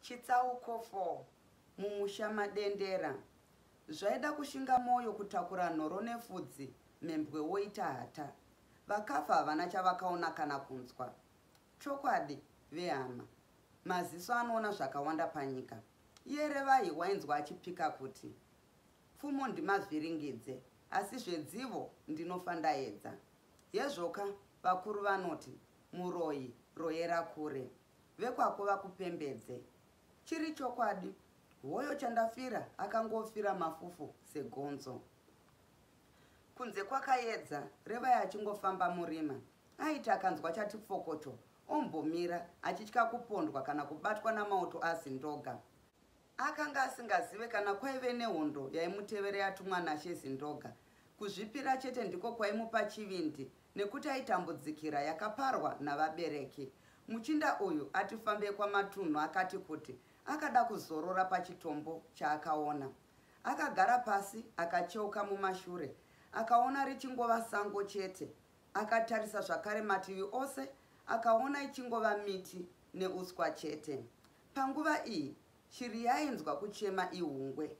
Chitsauko 4 Mumusha maDendera Zvaida kushinga moyo kutakura nhoro nefudzi mhembwe woita hata. Vakafa havana chavakaona kana kunzwa. Chokwadi, vehama, maziso anoona zvakawanda panyika. Iye Revai wainzwa achipika kuti, Pfumo ndimavhiringidze, asi zvedzivo ndinofa ndaedza. Hezvoka, vakuru vanoti, muroyi royera kure, vekwako vakupembedze. Chiri chokwadi, hoyo chandafira akangofira mafufu segonzo. Kunze kwakayedza, Revai achingofamba murima. Aiti akanzwa chati pfokocho, ombomira achitya kupondwa kana kubatwa namauto aZindoga. Akanga asingazive kana kwaive nehondo yaimutevera yatumwa naShe Zindoga. Kuzvipira chete ndiko kwaimupa chivindi nekuti aitambudzikira yakaparwa navabereki. Muchinda uyu ati fambei kwamatunhu akati kuti akada kuzorora pachitombo chaakaona. Akagara pasi akacheuka mumashure akaona richingova sango chete. Akatarisa zvakare mativi ose akaona ichingova miti neuswa chete. Panguva iyi shiri yainzwa kuchema ihungwe.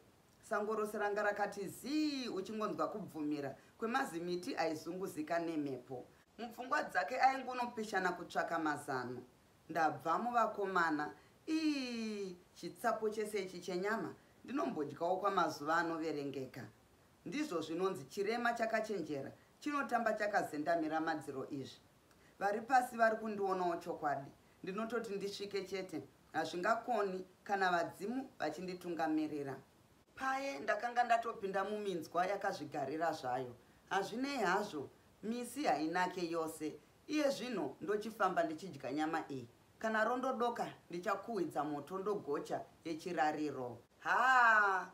Sango rose ranga rakati zii uchingonzwa kubvumira kwemazimiti aizunguzika nemhepo. Mupfungwa dzake aingunopishana kutsvaka mazano. Ndabvamo vakomana, ii chitsapo chese ichi chenyama ndinombodyawo kwamazuva anoverengeka. Ndizvo zvinonzi chirema chakachenjera chinotamba chakazendamira madziro izvi. Vari pasi vari kundionawo chokwadi. Ndinototi ndisvike chete hazvingakoni kana vadzimu vachinditungamirira. Paye ndakanga ndatopinda muminzwa yakazvigarira zvayo. Hazvinei hazvo, misi hainake yose. Iye zvino ndochifamba ndichidya nyama iyi. Kana rondodoka ndichakuhwidza moto ndogocha yechirariro. Haa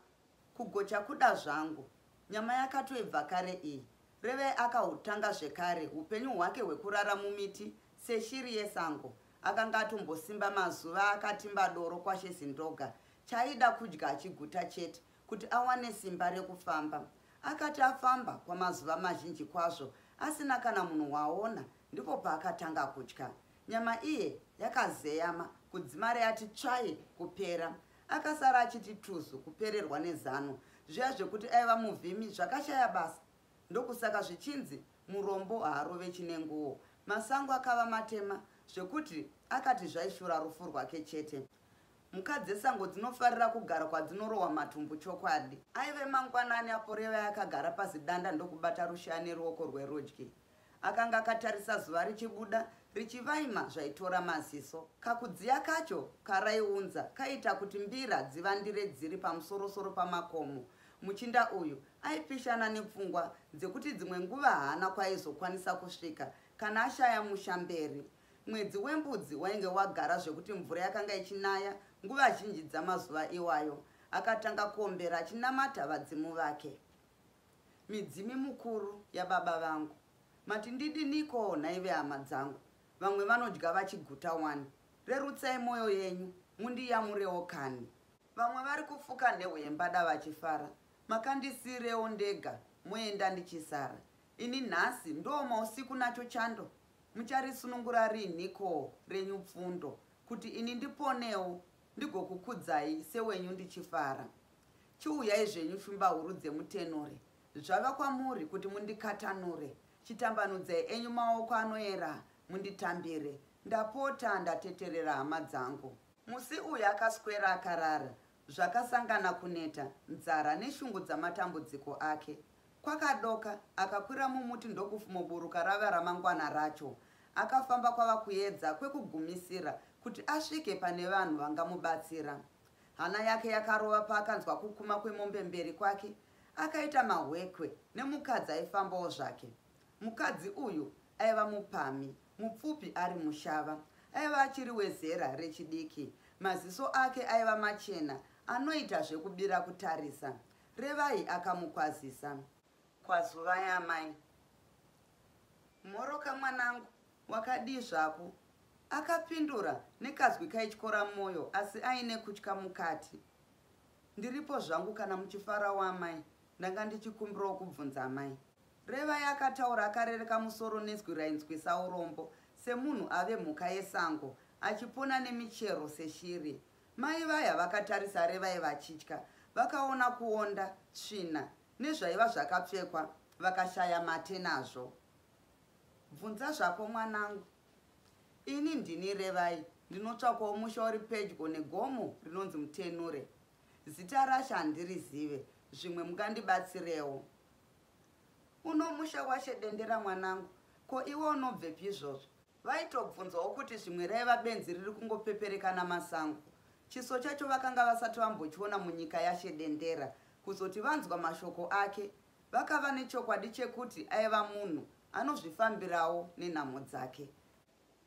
Kugocha kuda zvangu. Nyama yakatoibva kare iyi. Revai akahutanga zvekare hupenyu hwake hwekurara mumiti seshiri yesango. Akanga atombosimba mazuva akatimba doro kwaShe Zindoga. Chaaida kudya achiguta chete kuti awane simba rekufamba. Akati afamba kwamazuva mazhinji kwazvo asina kana munhu waaona ndipo paakatanga kutya. Nyama iye yakazeyama kudzimara yati tsvai kupera. Akasara achiti tuzu kupererwa nezano. Zviya zvekuti aiva muvhimi zvakashaya basa. Ndokusaka zvichinzi murombo haarove chine nguo. Masango akava matema zvekuti akati zvaishura rufu rwake chete. Mhuka dzesango dzinofarira kugara kwadzinorohwa matumbu chokwadi. Aive mangwanani apo Revai akagara pazidanda ndokubata rushaya neruoko rwerudyi. Akanga akatarisa zuva richibuda richivaima zvaitora maziso. Kakudziya kacho karaiunza kaiita kuti mbira dzivandire dziri pamusorosoro pamakomo. Muchinda uyu aipishana nepfungwa dzekuti dzimwe nguva haana kwaaizokwanisa kusvika kana ashaya musha mberi. Mwedzi wembudzi wainge wagara zvekuti mvura yakanga ichinaya nguva zhinji dzamazuva iwayo. Akatanga kuombera achinamata vadzimu vake. Midzimi mukuru yababa vangu. Mati ndidiniko nhai vehama dzangu? Vamwe vanodya vachiguta wani. Rerutsai moyo yenyu mundiyamurewo kani. Vamwe vari kufuka nhehwe yembada vachifara. Makandisiirewo ndega moenda ndichisara. Ini nhasi ndooma usiku nacho chando. Mucharisunungura rinhiko renyu pfundo kuti ini ndiponewo ndigokukudzai sewenyu ndichifara. Chiuyai zvenyu shumba huru dzemutenure, zvava kwamuri kuti mundikatanure. Chitambanudzai enyu maoko anoera munditambire, ndapota ndateterera hama dzangu. Musi uyu akaswera akarara zvakasangana kuneta, nzara neshungu dzamatambudziko ake. Kwakadoka, akakwira mumuti ndokufumoburuka rava ramangwana racho. Akafamba kwava kuedza kwekugumisira kuti asvike pane vanhu vangamubatsira. Hana yake yakarova paakanzwa kukuma kwemombe mberi kwake. Akaita mahwekwe nemukadzi aifambawo zvake. Mukadzi uyu aiva mupamhi, mupfupi ari mushava. Aiva achiri wezera rechidiki. Maziso ake aiva machena anoita zvekubira kutarisa. Revai akamukwazisa. Kwazuvai amai. Mhoroka mwanangu, wakadii zvako? Akapindura nekazwi kaityora moyo asi aine kutya mukati. Ndiripo zvangu kana muchifarawo amai, ndanga ndichikumbirawo kubvunza amai. Revai akataura akarereka musoro nezwi rainzwisa urombo semunhu ave mhuka yesango achipona nemichero seshiri. Mai vaya vakatarisa Revai vachitya. Vakaona kuonda, tsvina nezvaiva zvakapfekwa vakashaya mate nazvo. Bvunza zvako mwanangu. Ini ndini Revai, ndinotsvakwawo musha uri pedyo negomo rinonzi Mutenure. Zita rashe handirizive, zvimwe mungandibatsirewo. Uno musha washe Dendera mwanangu, ko iwe unobvepi izvozvo? Vaitobvunzwawo kuti zvimwe raiva benzi riri kungopepereka namasango. Chiso chacho vakanga vasati vambochiona munyika yaShe Dendera. Kuzoti vanzwa mashoko ake, vakava nechokwadi chekuti aiva munhu anozvifambirawo nenhamo dzake.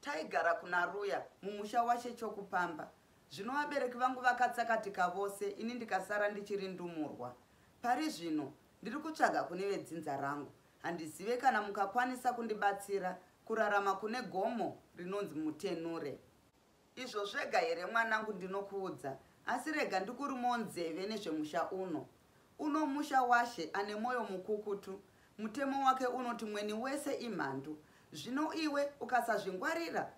Taigara kuna Ruya, mumusha waShe Chokupamba. Zvino vabereki vangu vakatsakatika vose ini ndikasara ndichiri ndumurwa. Pari zvino ndiri kutsvaga kune vedzinza rangu. Handizive kana mukakwanisa kundibatsira kurarama kune gomo rinonzi Mutenure. Izvo zvega here mwanangu ndinokuudza, asi rega ndikurumewo nzeve nezvemusha uno. Uno musha washe ane mwoyo mukukutu. Mutemo wake unoti mweni wese imhandu. Zvino iwe ukasazvingwarira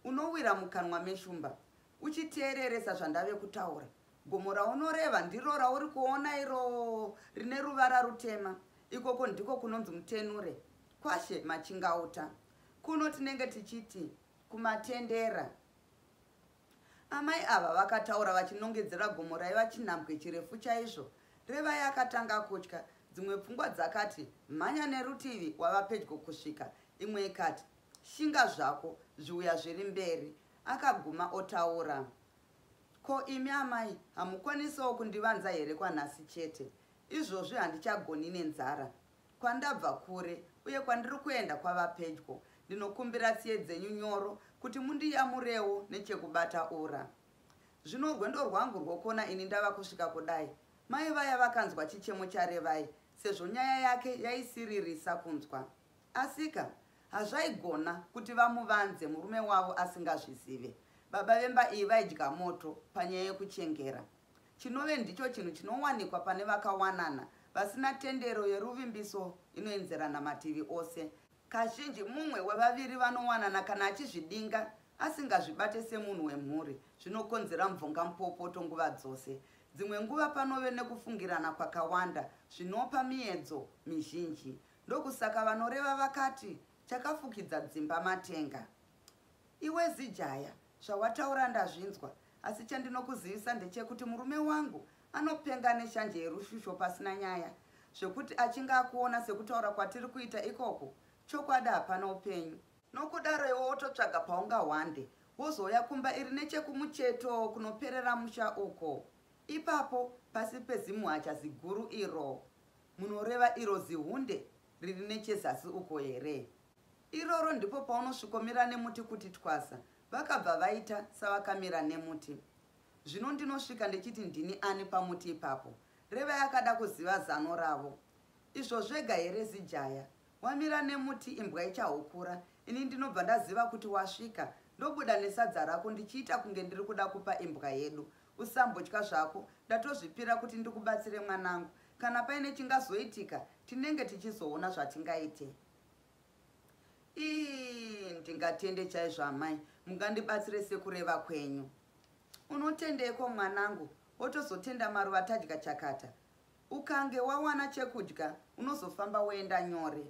unowira mukanwa meshumba. Uchiteereresa zvandave kutaura. Gomo raunoreva ndiro rauri kuona iro rine ruvara rutema. Ikoko ndiko kunonzi Mutenure, kwaShe Machingauta. Kuno tinenge tichiti kumatendera. Amai ava vakataura vachinongedzera gomo raiva chinhambwe chirefu chaizvo. Revai akatanga kutya. Dzimwe pfungwa dzakati, mhanya nerutivi wava pedyo kusvika. Imwe ikati, shinga zvako, zviuya zviri mberi. Akaguma otaura. Ko imi amai, hamukwanisewo kundivanza here kwanhasi chete? Izvozvi handichagoni nenzara. Kwandabva kure, uye kwandiri kuenda kwava pedyo. Ndinokumbira tsiye dzenyu nyoro kuti mundiyamurewo nechekubata ura. Zvino rwendo rwangu rwokona ini ndava kusvika kudai. Mai vaya vakanzwa chichemo chaRevai sezvo nyaya yake yaisiririsa kunzwa. Asika, hazvaigona kuti vamuvanze murume wavo asingazvizive. Baba vemba iyi vaidya moto panyaya yekuchengera. Chinove ndicho chinhu chinowanikwa pane vakawanana vasina tendero yeruvimbiso inoenzerana mativi ose. Kazhinji mumwe wevaviri vanowanana kana achizvidinga asingazvibate semunhu wemhuri zvinokonzera mvongamupopoto nguva dzose. Dzimwe nguva panove nekufungirana kwakawanda zvinopa miedzo mizhinji. Ndokusaka vanoreva vakati chakafukidza dzimba matenga. Iwe zijaya, zvawataura ndazvinzwa, asi chandinokuzivisa ndechekuti murume wangu anopenga neshanje yerushusho pasina nyaya. Zvekuti achinge akuona sekutaura kwatiri kuita ikoku, chokwadi hapana upenyu. Nokudaro iwe wototsvaga paungahwande, wozouya kumba iri nechekumucheto kunoperera musha uko. Ipapo pasi pezimuhacha ziguru iro. Munoreva iro zihunde riri nechezasi uko here? Iroro ndipo paunosvikomira nemuti kuti twasa. Vakabva vaita savakamira nemuti. Zvino ndinosvika ndichiti ndini ani pamuti ipapo? Revai akada kuziva zano ravo. Izvo zvega here zijaya? Wamira nemuti imbwa ichahukura. Ini ndinobva ndaziva kuti wasvika. Ndobuda nesadza rako ndichiita kunge ndiri kuda kupa imbwa yedu. Usambotya zvako, ndatozvipira kuti ndikubatsire mwanangu. Kana paine chingazoitika, tinenge tichizoona zvatingaite. Ii, ndingatende chaizvo amai, mungandibatsire sekureva kwenyu. Unotendeiko mwanangu, wotozotenda maruva tadya chakata. Ukange wawana chekudya, unozofamba woenda nyore.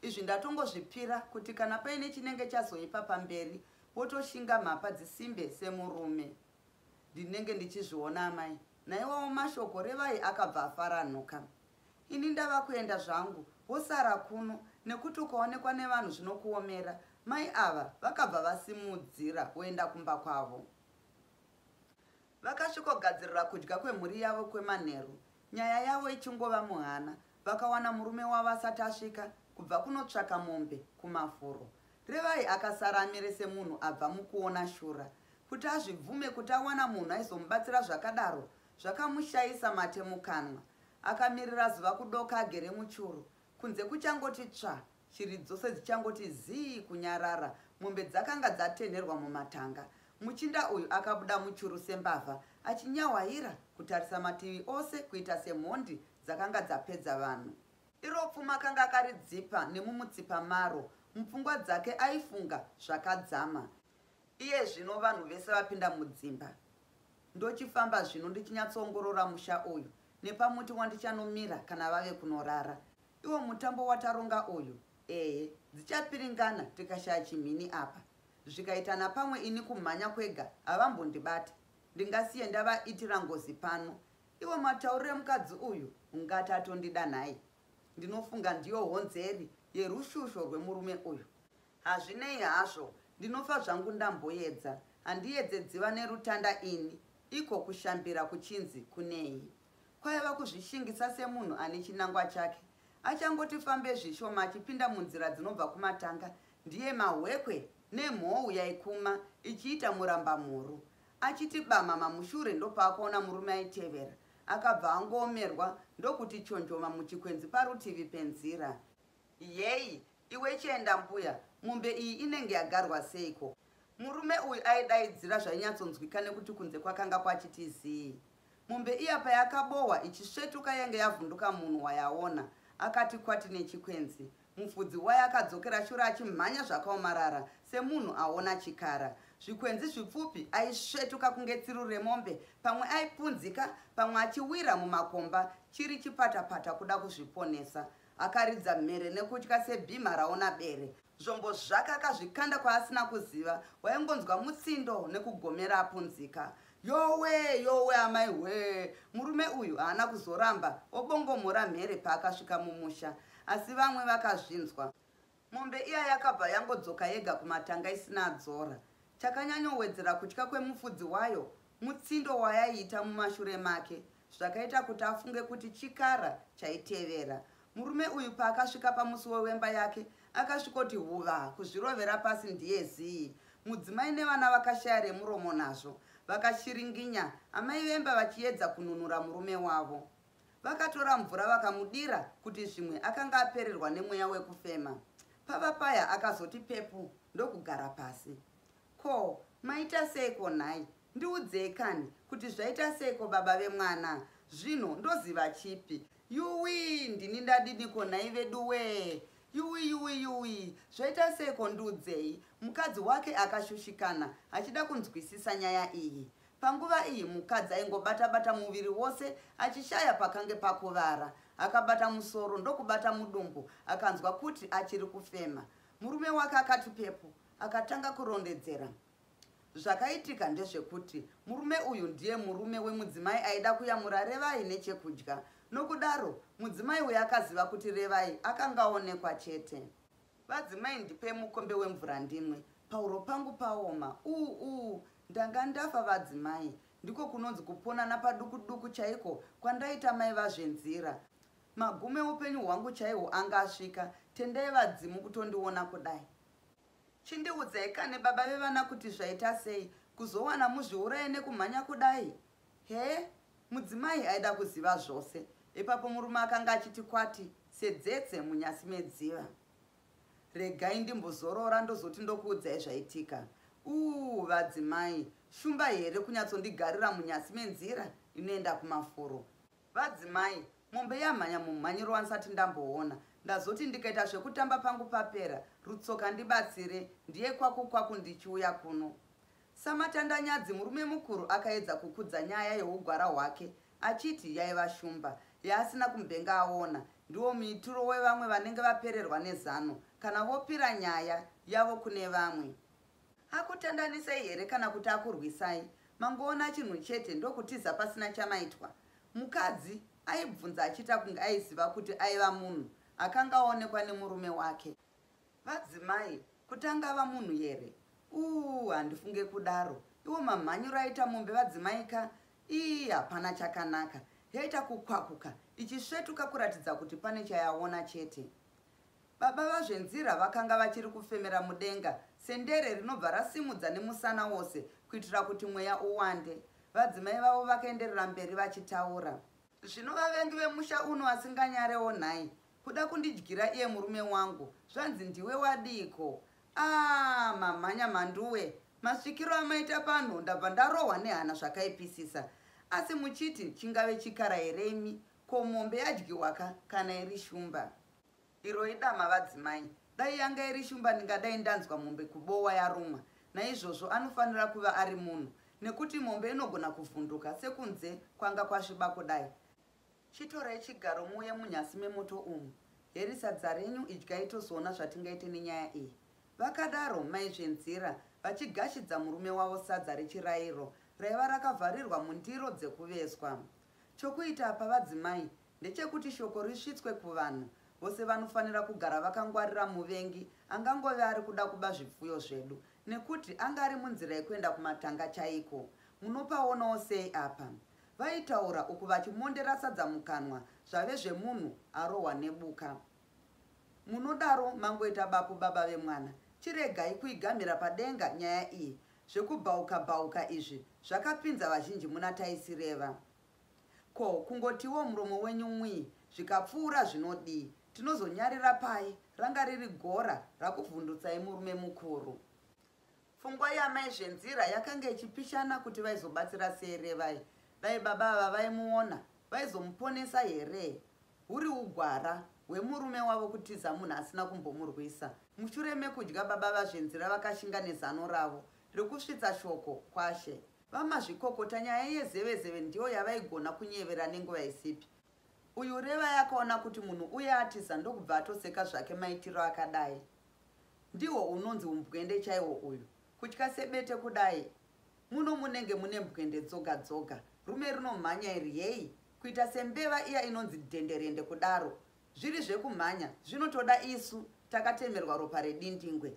Izvi ndatongozvipira kuti kana paine chinenge chazoipa pamberi, wotoshinga mhapa dzisimbe semurume. Ndinenge ndichizviona amai. Naiwawo mashoko Revai akabva afaranuka. Ini ndava kuenda zvangu, wosara kuno nekuti ukaonekwa nevanhu zvinokuomera. Mai ava vakabva vasimudzira voenda kumba kwavo. Vakasvikogadzirira kudya kwemhuri yavo kwemanheru. Nyaya yavo ichingova muhana, vakawana murume wavo asati asvika kubva kunotsvaka mombe kumafuro. Revai akasara amire semunhu abva mukuona shura. Kuti azvibvume kuti awana munhu aizomubatsira zvakadaro zvakamushayisa mate mukanwa. Akamirira zuva kudoka agere muchuru. Kunze kuchangoti tsva, shiri dzose dzichangoti zii kunyarara, mombe dzakanga dzatenherwa mumatanga. Muchinda uyu akabuda muchuru sembavha, achinyahwaira kutarisa mativi ose kuita semhondi dzakanga dzapedza vanhu. Iro pfumo akanga akaridzipa nemumutsipa maro, mupfungwa dzake aifunga zvakadzama. Iye zvino vanhu vese vapinda mudzimba. Ndochifamba zvino ndichinyatsoongorora musha uyu nepamuti wandichanomira kana vave kunorara. Iwo mutambo wataronga uyu, ehe, dzichapiringana tikashaya chimhini apa. Zvikaita napamwe ini kumhanya kwega havambondibate. Ndingasiye ndavaitira ngozi pano. Iwo matauriro emukadzi uyu ungati atondida nhai. Ndinofunga ndiyo honzeri yerushusho rwemurume uyu. Hazvinei hazvo, ndinofa zvangu ndamboedza. Handiedze dziva nerutanda ini, iko kushambira kuchinzi kunei. Kwaiva kuzvishingisa semunhu ane chinangwa chake. Achangoti fambe zvishoma achipinda munzira dzinobva kumatanga, ndiye mahwekwe nemhou yaikuma ichiita murambamhuru. Achiti bamama mushure ndopaakaona murume aitevera. Akabva angoomerwa ndokuti chonjoma muchikwenzi parutivi penzira. Yeyi iwe chienda mbuya, mombe iyi inenge yagarwa seiko? Murume uyu aidaidzira zvainyatsonzwika nekuti kunze kwakanga kwachiti zii. Mombe iya payakabohwa ichisvetuka yange yavhunduka munhu wayaona akati kwati nechikwenzi. Mufudzi wayo akadzokera shure achimhanya zvakaomarara semunhu aona chikara. Zvikwenzi zvipfupi aisvetuka kunge tsiru remombe, pamwe aipunzika, pamwe achiwira mumakomba chiri chipatapata kuda kuzviponesa. Akaridza mhere nekutya sebhimha raona bere. Zvombo zvake akazvikanda kwaasina kuziva, waingonzwa mutsindo nekugomera apunzika. Yowe, yowe amai hwee! Murume uyu haana kuzoramba obongomora mhere paakasvika mumusha, asi vamwe vakazvinzwa. Mombe iya yakabva yangodzoka yega kumatanga isina dzora. Chakanyanyowedzera kutya kwemufudzi wayo mutsindo wayaiita mumashure make zvakaita kuti afunge kuti chikara chaitevera. Murume uyu paakasvika pamusuwo wemba yake akasvikoti huva kuzvirovera pasi ndiye zii. Mudzimai nevana vakashaya remuromo nazvo. Vakashiringinya amai vemba vachiedza kununura murume wavo. Vakatora mvura vakamudira kuti zvimwe akanga apererwa nemweya wekufema. Pava paya akazoti pepu ndokugara pasi. Ko, maita seiko nhai? Ndiudzei kani kuti zvaita seiko baba vemwana? Zvino ndoziva chipi? Yuwii, ndini ndadiniko nhai veduwee? Yuwi yuwi yuwi, zvaita seiko ndiudzei? Mukadzi wake akashushikana achida kunzwisisa nyaya iyi. Panguva iyi mukadzi aingobata-bata muviri wose achishaya pakange pakuvara. Akabata musoro ndokubata mudumbu akanzwa kuti achiri kufema. Murume wake akati pepu akatanga kurondedzera. Zvakaitika ndezvekuti murume uyu ndiye murume wemudzimai aida kuyamura Revai nechekudya. Nokudaro, mudzimai uyu akaziva kuti Revai akanga aonekwa chete. Vadzimai ndipei mukombe wemvura ndimwe, pahuro pangu paoma. Uu uu, ndanga ndafa vadzimai. Ndiko kunonzi kupona napaduku-duku chaiko kwandaita mai vaZvenzira. Magumo eupenyu hwangu chaihwo anga asvika, tendai vadzimu kutondiona kudai. Chindiudzai kani baba vevana kuti zvaita sei kuzowana muzviuraye nekumhanya kudai? Hee? Mudzimai aida kuziva zvose. Ipapo murume akanga achiti kwati sedzetse munyasi medziva. Regai ndimbozorora ndozoti ndokuudzai zvaitika. Uu vadzimai, shumba here kunyatsondigarira munyasi menzira inoenda kumafuro? Vadzimai, mombe yamhanya mumhanyiro wandisati ndamboona. Ndazoti ndikaita zvekutamba pangu papera, Rutsoka ndibatsire, ndiye kwaku kwaku ndichiuya kuno. Samatandanyadzi murume mukuru akaedza kukudza nyaya yeugwara hwake achiti yaiva shumba yaasina kumbenga aona. Ndiwo muitiro wevamwe vanenge vapererwa nezano kana vopira nyaya yavo kune vamwe. Akutandanisai here kana kuti akurwisai? Mangoona chinhu chete ndokutiza pasina chamaitwa? Mukadzi aibvunza achiita kunge aiziva kuti aiva munhu akanga aonekwa nemurume wake. Vadzimai, kuti angava munhu here? Uu, handifunge kudaro. Iwo mamhanyiro aita mombe vadzimai ka? Ii, hapana chakanaka. Yaita kukwakuka ichisvetuka kuratidza kuti pane chayaona chete. Baba vaZvenzira vakanga vachiri kufemera mudenga sendere rinobva rasimudza nemusana wose kuitira kuti mweya uwande. Vadzimai vavo vakaenderera mberi vachitaura. Zvino vavengi vemusha uno asinganyarewo nhai kuda kundidyira iye murume wangu zvanzi ndiwe wadiiko aah mamhanya mhanduwe masvikiro amaita pano ndabva ndarohwa nehana zvakaipisisa asi muchiti chingave chikara here imi ko mombe yadyiwaka kana iri shumba Iro idama vadzimai. Dai yanga iri shumba ndingadai ndanzwa mombe kubowa yarumwa. Naizvozvo anofanira kuva ari munhu. Nekuti mombe inogona kuvhunduka sekunze kwanga kwasviba kudai. Chitorai chigaro muuye munyasi memoto umu. Heri sadza renyu idyai tozoona zvatingaite nenyaya iyi. Vakadaro mai Zvenzira vachigashidza murume wavo sadza rechirairo raiva rakavharirwa mundiro dzekuvezwa. Chokuita apa vadzimai ndechekuti shoko risvitswe kuvanhu vose vanofanira kugara vakangwarira muvengi angangove ari kuda kuba zvipfuyo zvedu nekuti anga ari munzira yekuenda kumatanga chaiko. Munopaonawo sei apa? Vaitaura uku vachimondera sadza mukanwa zvave zvemunhu arohwa nebuka. Munodaro mangoita bapu baba vemwana. Chiregai kuigamhira padenga nyaya iyi. Zvekubhauka bhauka izvi zvakapinza vazhinji muna taisireva. Ko kungotiwo muromo wenyu mwii zvikapfuura zvinodii? Tinozonyarira pai? Ranga riri gora rakuvhundutsai murume mukuru. Pfungwa yaamai Zvenzira yakanga ichipishana kuti vaizobatsira sei Revai. Dai baba ava vaimuona, vaizomuponesa here? Huri ugwara hwemurume wavo kutiza munhu asina kumbomurwisa. Mushure mekudya baba vaZvenzira vakashinga nezano ravo rekusvitsa shoko kwaShe. Vamazvikokota nyaya yezevezeve ndiyo yavaigona kunyevera nenguva isipi. Uyu Revai akaona kuti munhu uye atiza ndokubva atoseka zvake maitiro akadai. Ndihwo unonzi umbwende chaihwo uyu. Kutya sebete kudai. Muno munenge mune mbwende dzoga dzoga. Rume rinomhanya iri heyi. Kuita sembeva iya inonzi dhenderende kudaro. Zviri zvekumhanya zvinotoda isu takatemerwa ropa redindingwe.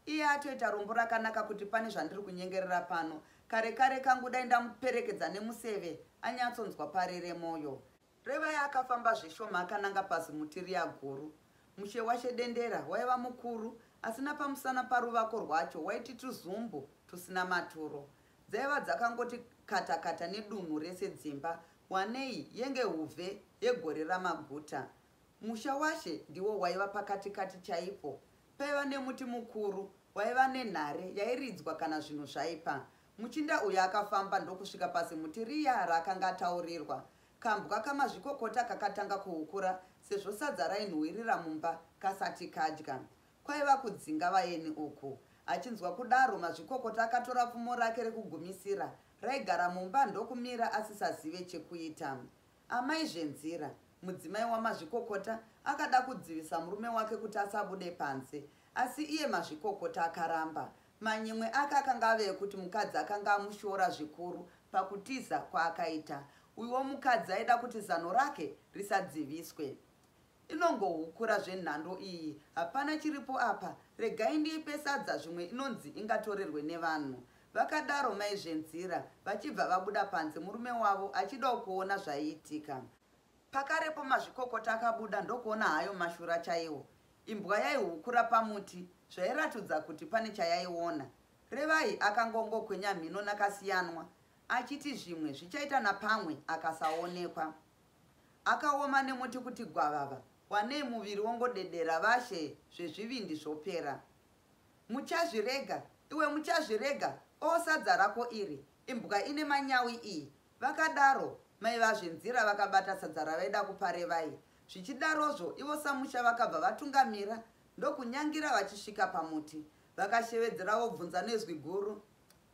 Iye atoita rombo rakanaka kuti pane zvandiri kunyengerera pano. Kare kare kangu dai ndamuperekedza nemuseve anyatsonzwa parere moyo. Revai akafamba zvishoma akananga pazimuti riya guru. Mushe washe Dendera waiva mukuru asi napamusana paruvako rwacho waiti tuzumbu tusina maturo. Dzaiva dzakangoti kata kata nedunhu rese dzimba wanei yenge huvhe yegore ramaguta. Musha washe ndiwo waiva pakati kati chaipo. Paiva nemuti mukuru waiva nenhare yairidzwa kana zvinhu zvaipa. Muchinda uyu akafamba ndokusvika pazimuti riya raakanga ataurirwa. Kambwa kamazvikokota kakatanga kuhukura sezvo sadza rainhuwirira mumba kasati kadya. Kwaiva kudzinga vaeni uku. Achinzwa kudaro mazvikokota akatora pfumo rake rekugumisira raigara mumba ndokumira asisazive chekuita. Amai Zvenzira, mudzimai waMazvikokota, akada kudzivisa murume wake kuti asabude panze asi iye Mazvikokota akaramba. Manyemwe ake akanga ave ekuti mukadzi akanga amushora zvikuru pakutiza kwaakaita. Uyuwo mukadzi aida kuti zano rake risadziviswe. Inongohukura zvenhando iyi, hapana chiripo apa, regai ndiipe sadza zvimwe inonzi ingatorerwe nevanhu. Vakadaro mai Zvenzira vachibva vabuda panze murume wavo achidawo kuona zvaiitika. Pakarepo mazvikokota akabuda ndokuona hayo mashura chaiwo. Imbwa yaihukura pamuti zvairatudza kuti pane chayaiona. Revai akangongokwenya mhino nakasiyanwa achiti zvimwe zvichaita napamwe akasaonekwa. Akaoma nemuti kuti gwavava wanei muviri wongodedera vashe zvezvivindi zvopera. Muchazvirega iwe muchazvirega oo sadza rako iri imbwa ine manyawi iyi Vakadaro mai vaZvenzira vakabata sadza ravaida kupa Revai. Zvichidarozvo ivo samusha vakabva vatungamira ndokunyangira vachisvika pamuti. Vakashevedzera vobvunza nezwi guru,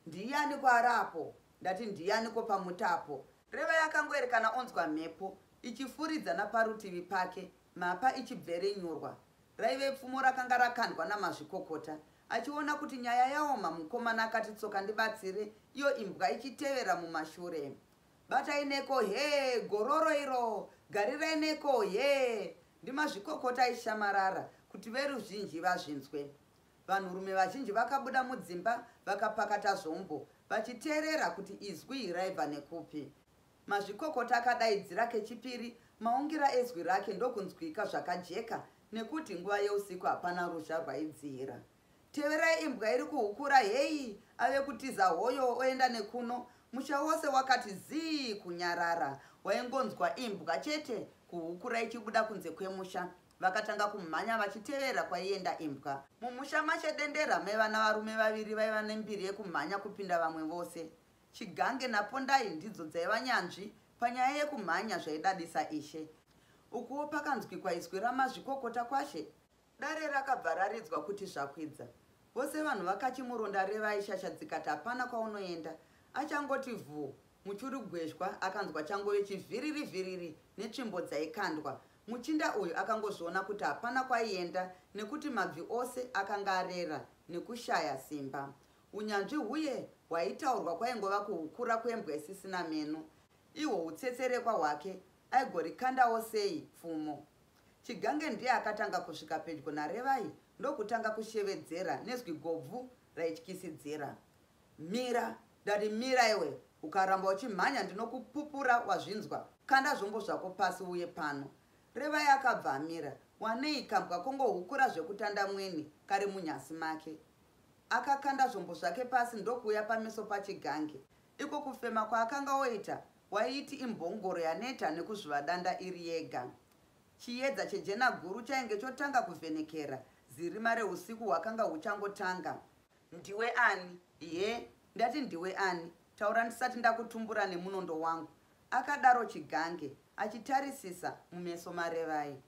Ndiyaniko ari apo? Ndati ndiyaniko pamuti apo? Revai akangoerekana onzwa mhepo ichifuridza naparutivi pake mhapa ichibverenyurwa. Raive pfumo rakanga rakandwa namazvikokota. Achiona kuti nyaya yaoma, mukomana akati tsoka ndibatsire, iyo imbwa ichitevera mumashure. Batai neko hee, gororo iro, garirai neko hee. Ndimazvikokota aishamarara kuti veruzhinji vazvinzwe. Vanhurume vazhinji vakabuda mudzimba vakapakata zvombo vachiteerera kuti izwi raibva nekupi. Mazvikokota akadaidzira kechipiri, maungira ezwi rake ndokunzwika zvakajeka nekuti nguva yeusiku hapana ruzha rwaidzira. Teverai imbwa iri kuhukura heyi, ave kutiza hoyo oenda nekuno. Musha wose wakati zii kunyarara. Waingonzwa imbwa chete kuhukura ichibuda kunze kwemusha. Vakatanga kumhanya vachitevera kwaienda imbwa. Mumusha maShe Dendera maiva navarume vaviri vaiva nembiri yekumhanya kupinda vamwe vose. Chigange naPondai ndidzo dzaiva nyanzvi panyaya yekumhanya zvaidadisa ishe. Ukuwo pakanzwikwa izwi raMazvikokota kwaShe. Dare rakabva raridzwa kuti zvakwidza. Vose vanhu vakachimuronda Revai shasha dzikati hapana kwaunoenda. Achangoti vhuu muchurugwezhwa akanzwa changove chivhiriri vhiriri netsvimbo dzaikandwa. Muchinda uyu akangozviona kuti hapana kwaienda nekuti mabvi ose akanga arera nekushaya simba. Unyanzvi huye hwaitaurwa kwaingova kuhukura kwembwa isisina meno. Ihwo hutsetserekwa hwake aigorikandawo sei pfumo. Chigange ndiye akatanga kusvika pedyo naRevai ndokutanga kushevedzera nezwi gobvu raityisidzira. Mira! Ndati mira iwe! Ukaramba uchimhanya ndinokupupura wazvinzwa! Kanda zvombo zvako pasi uuye pano! Revai akabva amira, wanei kambwa kongohukura zvekutanda mweni kari munyasi make. Akakanda zvombo zvake pasi ndokuuya pameso paChigange. Iko kufema kwaakanga oita waiiti imbongoro yaneta nekuzvuva danda iri yega. Chiedza chejena guru chainge chotanga kuvhenekera zirima rehusiku hwakanga huchangotanga. Ndiwe ani? He, ndati ndiwe ani? Taura ndisati ndakutumbura nemunondo wangu, akadaro Chigange achitarisisa mumeso maRevai.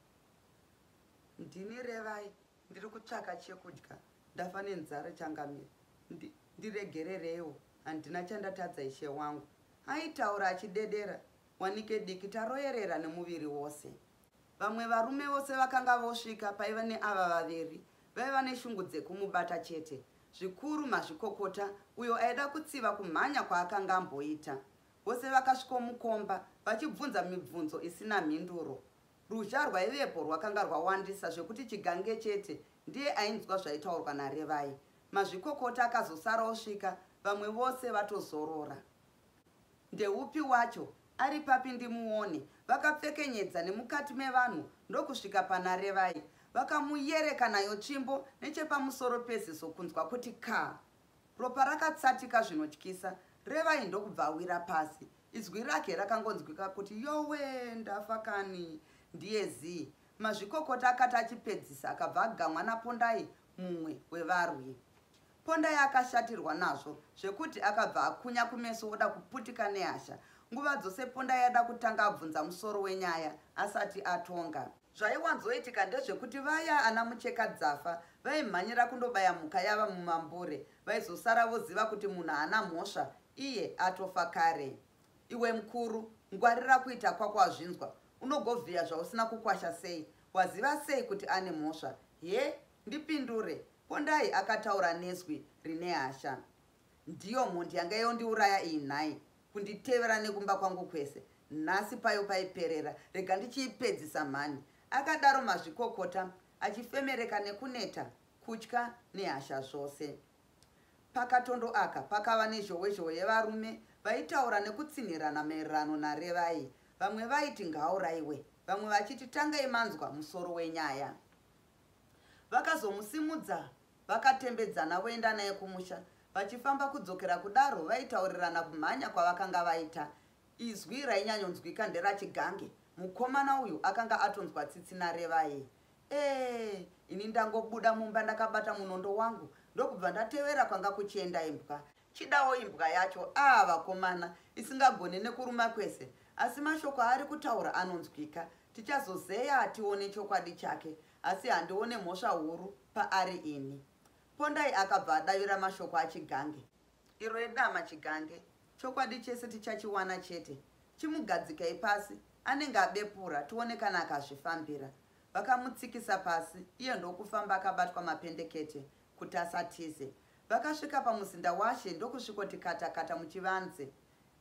Ndini Revai, ndiri kutsvaka chekudya, ndafa nenzara changamire. Ndi, ndiregerereiwo, handina chandatadza ishe wangu. Aitaura achidedera, wanike dikita royerera nemuviri wose. Vamwe varume vose vakanga vosvika paiva neava vaviri vaiva neshungu dzekumubata chete, zvikuru mazvikokota uyo aida kutsiva kumhanya kwaakanga amboita. Vose vakasvikomukomba vachibvunza mibvunzo isina mhinduro. Ruzha rwaivepo rwakanga rwawandisa zvekuti Chigange chete ndiye ainzwa zvaitaurwa naRevai. Mazvikokota akazosara osvika vamwe vose vatozorora. Ndeupi wacho? Ari papi ndimuone? Vakapfekenyedza nemukati mevanhu ndokusvika pana Revai. Vakamuyereka nayo tsvimbo nechepamusoro peziso kunzwa kuti kaa. Ropa rakatsatika zvinotyisa, Revai ndokubva awira pasi. Izwi rake rakangonzwika kuti yowe ndafa kani. Ndiye zii. Mazvikokota akati achipedzisa akabva agamwa naPondai mumwe wevarwi. Pondai akashatirwa nazvo zvekuti akabva akunya kumeso oda kuputika nehasha. Nguva dzose Pondai ada kutanga abvunza musoro wenyaya asati atonga. Zvaiwanzoitika ndezvekuti vaya ana Muchekadzafa vaimhanyira kundobaya mhuka yava mumambure vaizosara voziva kuti munhu haana mhosva iye atofa kare. Iwe mukuru, ngwarira kuita kwako wazvinzwa? Unogovhiya zvausina kukwasha sei? Waziva sei kuti ane mhosva? He? Ndipindure, Pondai akataura nezwi rine hasha. Ndiyo mhondi yanga yondiuraya iyi nhai, kunditevera nekumba kwangu kwese. Nhasi payo paiperera, rega ndichiipedzisa mhani. Akadaro Mazvikokota achifemereka nekuneta, kutya nehasha zvose. Pakatondo aka pakava nezhowezhowe yevarume vaitaura nekutsinhirana maererano naRevai. Vamwe vaiti ngaauraiwe, vamwe vachiti tangai manzwa musoro wenyaya. Vakazomusimudza vakatembedzana voenda naye kumusha. Vachifamba kudzokera kudaro vaitaurirana kumhanya kwavakanga vaita. Izwi rainyanyonzwika nderaChigange. Mukomana uyu akanga atonzwa tsitsi naRevai. Ee, ini ndangobuda mumba ndakabata munondo wangu ndokubva ndatevera kwanga kuchienda imbwa. Chidawo imbwa yacho, aa vakomana, isingagone nekuruma kwese. Asi mashoko aari kutaura anonzwika. Tichazozeya tione chokwadi chake, asi handione mhosva huru paari ini. Pondai akabva adavira mashoko aChigange. Iro idama Chigange, chokwadi chese tichachiwana chete. Chimugadzikai pasi, anenge abepura tione kana akazvifambira. Vakamutsikisa pasi, iye ndokufamba akabatwa mapendekete kuti asatize. Vakasvika pamuzinda washe ndokusvikoti kata kata muchivanze.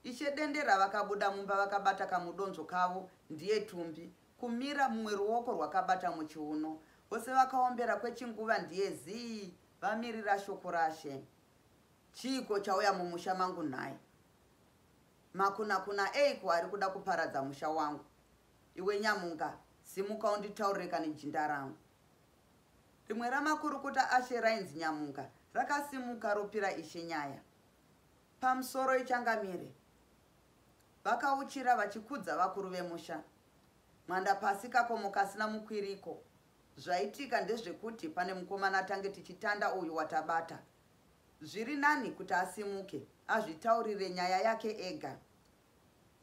Ishe Dendera vakabuda mumba vakabata kamudonzvo kavo ndiye tumbi, kumira, mumwe ruoko rwakabata muchiuno. Vose vakaombera kwechinguva ndiye zii vamirira shoko rashe. Chiiko chauya mumusha mangu nhai? Makunakuna eiko ari kuda kuparadza musha wangu? Iwe Nyamunga, simuka unditaurire kani jinda rangu. Rimwe ramakurukota ashe rainzi Nyamunga rakasimuka ropira ishe nyaya. Pamusoroi changamire. Vakauchira vachikudza vakuru vemusha. Mwanda pasi kakomo kasina mukwiriko. Zvaitika ndezvekuti pane mukomana tange tichitanda uyu watabata. Zviri nani kuti asimuke azvitaurire nyaya yake ega.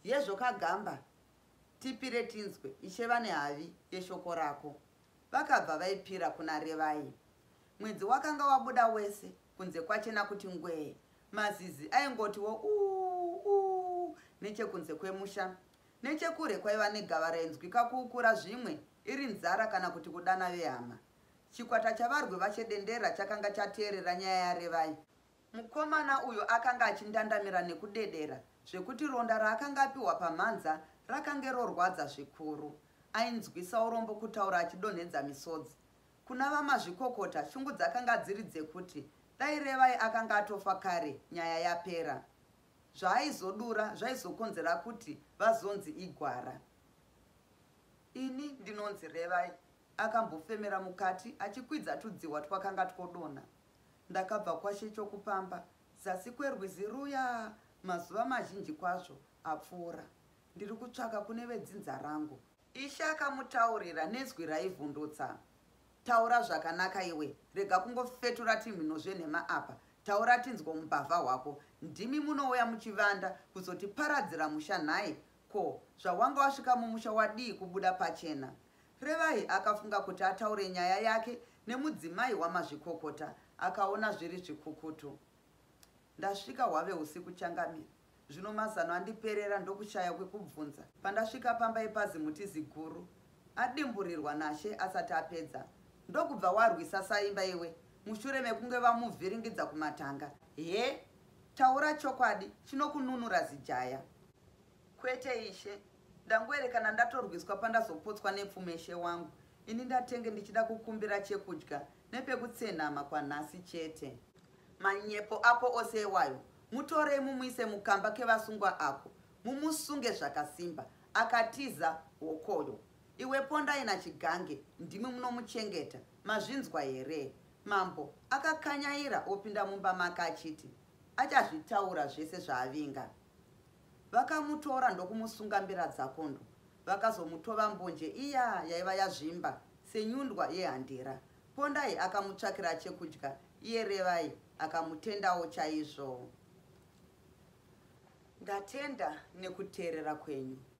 Yezvo kagamba, tipire tinzwe, ishe vane havi yeshoko rako. Vakabva vaipira kuna Revai. Mwedzi wakanga wabuda wese, kunze kwachena kuti ngwee. Mazizi aingotiwo uu. Nechekunze kwemusha. Nechekure kwaiva negava rainzwika kuukura zvimwe iri nzara kana kuti kudana vehama. Chikwata chavarwi vaChedendera chakanga chateerera nyaya yaRevai. Mukomana uyu akanga achindandamira nekudedera zvekuti ronda raakanga apiwa pamhanza rakange rorwadza zvikuru. Ainzwisa urombo kutaura achidonhedza misodzi. Kuna vamazvikokota shungu dzakanga dziri dzekuti dai Revai akanga atofa kare nyaya yapera. Zvaaizodura zvaizokonzera kuti vazonzi igwara. Ini ndinonzi Revai, akambofemera mukati achikwidza tudzihwa twakanga twodonha. Ndakabva kwaShe Chokupamba, zasi kwerwizi ruya, mazuva mazhinji kwazvo apfuura. Ndiri kutsvaka kune vedzinza rangu. Ishe akamutaurira nezwi raivhundutsa. Taura zvakanaka iwe, rega kungofetura timhino zvenhema apa. Taura tinzwe umbavha hwako. Ndimi munouya muchivanda kuzotiparadzira musha nhai? Ko, zvawanga wasvika mumusha wadii kubuda pachena? Revai akafunga kuti ataure nyaya yake nemudzimai wamazvikokota akaona zviri zvikukutu. Ndasvika hwave usiku changamire. Zvino mazano andiperera ndokushaya kwekubvunza. Pandasvika pamba yepazimuti ziguru, adimburirwa naShe asati apedza. Ndokubva warwisa saimba iwe mushure mekunge vamuvhiringidza kumatanga. He? Taura chokwadi chinokununura zijaya. Kwete ishe, ndangoerekana ndatorwiswa pandazopotswa nepfume ishe wangu. Ini ndatenge ndichida kukumbira chekudya nepekutsenhama kwanhasi chete. Manyepo ako ose iwayo mutorei mumuise mukamba kevasungwa ako mumusunge zvakasimba. Akatiza hokoyo. Iwe Pondai naChigange ndimi munomuchengeta mazvinzwa here? Mambo akakanyaira opinda mumba make achiti achazvitaura zvese zvaavinga. Vakamutora ndokumusunga mbira dzakondo Vakazomutova mbonje iya yaiva yazvimba senyundwa yehandira. Pondai akamutsvakira chekudya iye Revai akamutendawo chaizvo. Ndatenda nekuteerera kwenyu.